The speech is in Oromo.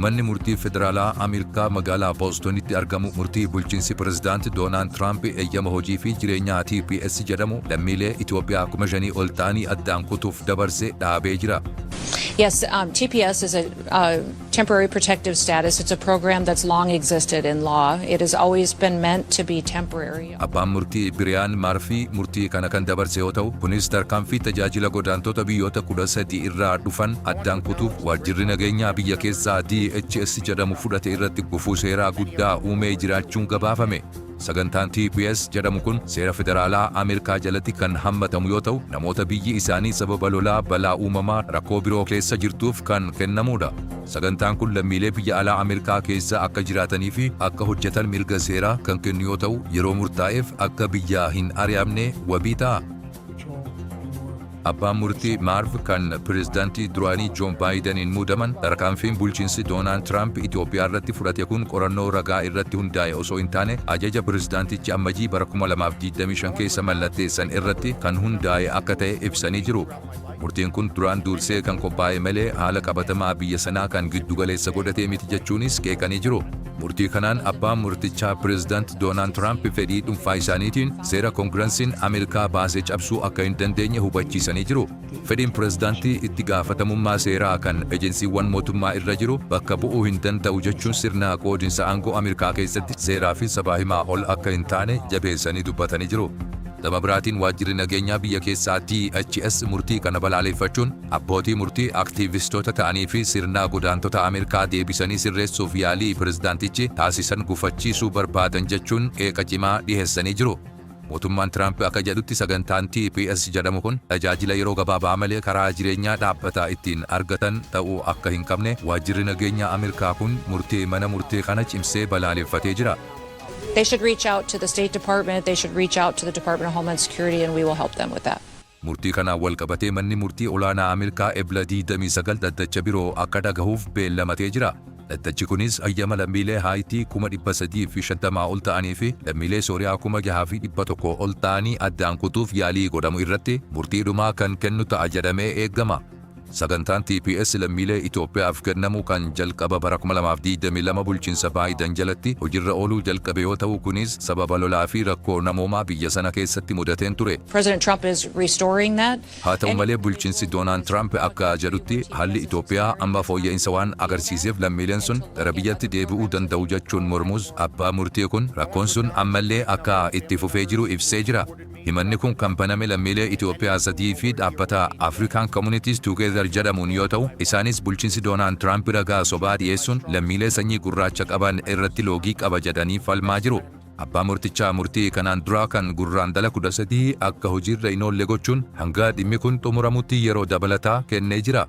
Manni murtii federaalaa Ameerikaa magaalaa Boostonitti argamu murtii bulchiinsi pirezidaanti Doonaald Tiraamp eeyyama hojii fi jireenyaa TPS jedhamu lammiilee Itoophiyaa 5,000 ol ta'anii addaan kutuuf dabarse dhaabee jira. Yes, TPS is a temporary protective status. It's a program that's long existed in law. It has always been meant to be temporary. Abbaan murtii Biriyaan Maarfii murtii kana kan dabarse yoo ta'u, kunis tarkaanfii tajaajila godaantota biyyoota 13 irraa dhufan addaan kutuuf waajjirri nageenyaa biyya keessaa DHS jedhamu fudhate irratti gufuu seeraa guddaa uumee jiraachuun gabaafame. Sagantaan TPS jedhamu kun seera federaalaa Ameerikaa jalatti kan hammatamu yoo ta'u, namoota biyyi isaanii sababa lolaa, balaa uumamaa, rakkoo biroo keessa jirtuuf kan kennamudha. Sagantaan kun lammiilee biyya alaa Ameerikaa keessa akka jiraatanii fi akka hojjetan mirga seeraa kan kennu yoo ta'u, yeroo murtaa'eef akka biyyaa hin ari'amne wabii ta'a. Abbaan murtii Maarf kan pirezidaantii duraanii Joon Baayidaniin muudaman, tarkaanfiin bulchiinsi Doonaald Tiraamp Itoophiyaa irratti fudhate kun qorannoo ragaa irratti hundaa'e osoo hin taane ajaja pirezidaantichi Ammajii bara 2025 keessa mallatteessan irratti kan hundaa'e akka ta'e ibsanii jiru. Murtiin kun duraan dursee kan qophaa'e malee haala qabatamaa biyya sanaa kan giddugaleessa godhatee miti jechuunis qeeqanii jiru. Murtii kanaan abbaan murtichaa pirezidaant Doonaald Tiraamp fedhii dhuunfaa isaaniitiin seera Koongiresiin Ameerikaa baasee cabsuu akka hin dandeenye hubachiisanii jiru. Fedhiin pirezidaantii itti gaafatamummaa seeraa kan ejensiiwwan mootummaa irra jiru bakka bu'uu hin danda'u jechuun sirna qoodinsa aangoo Ameerikaa keessatti seeraa fi sabaa himaa ol akka hin taane jabeessanii dubbatanii jiru. Gama biraatiin, waajjirri nageenyaa biyya keessaa DHS murtii kana balaaleffachuun abbootii murtii aktiivistoota ta'anii fi sirna godaantota Ameerikaa deebisanii sirreessuuf yaalii pirezidaantichi taasisan gufachiisuu barbaadan jechuun qeeqa cimaa dhiheessanii jiru. Mootummaan Tiraamp akka jedhutti, sagantaan TPS jedhamu kun tajaajila yeroo gabaabaa malee karaa jireenyaa dhaabbataa ittiin argatan ta'uu akka hin qabne waajjirri nageenyaa Ameerikaa kun murtii mana murtii kana cimsee balaaleffatee jira. They should reach out to the State Department, they should reach out to the Department of Homeland Security, and we will help them with that. Murtii kanaan wal qabatee manni murtii olaanaa Ameerikaa Ebla 29 dhaddacha biroo akka dhagahuuf beellamatee jira. Dhaddachi kunis ayyama lammiilee Haayitii 350,000 ol ta'anii fi lammiilee Sooriyaa 6,100 ol ta'anii addaan kutuuf yaalii godhamu irratti murtii dhumaa kan kennu ta'a jedhamee eegama. Sagantaan TPS lammiilee Itoophiyaaf kennamu kan jalqaba bara 2022 bulchiinsa Baayiden jalatti hojiirra ooluu jalqabe yoo ta'u, kunis sababa lolaa fi rakkoo namoomaa biyya sana keessatti mudateen ture. President Trump is restoring that. Haa ta'u malee, bulchiinsi Doonaald Tiraamp akka jedhutti haalli Itoophiyaa amma fooyya'insa waan agarsiiseef lammiileen sun gara biyyatti deebi'uu danda'u jechuun mormus, abbaa murtii kun rakkoon sun ammallee akka itti fufee jiru ibsee jira. Himanni kun kan baname lammiilee Itoophiyaa sadii fi dhaabbata African Communities Together jedhamuun yoo ta'u, isaanis bulchiinsi Doonaald Tiraamp ragaa sobaa dhiyeessuun lammiilee sanyii gurraacha qaban irratti loogii qaba jedhanii falmaa jiru. Abbaa murtichaa murtii kanaan duraa kan Gurraandhala 13 akka hojiirra hin oolle gochuun hanga dhimmi kun xumuramutti yeroo dabalataa kennee jira.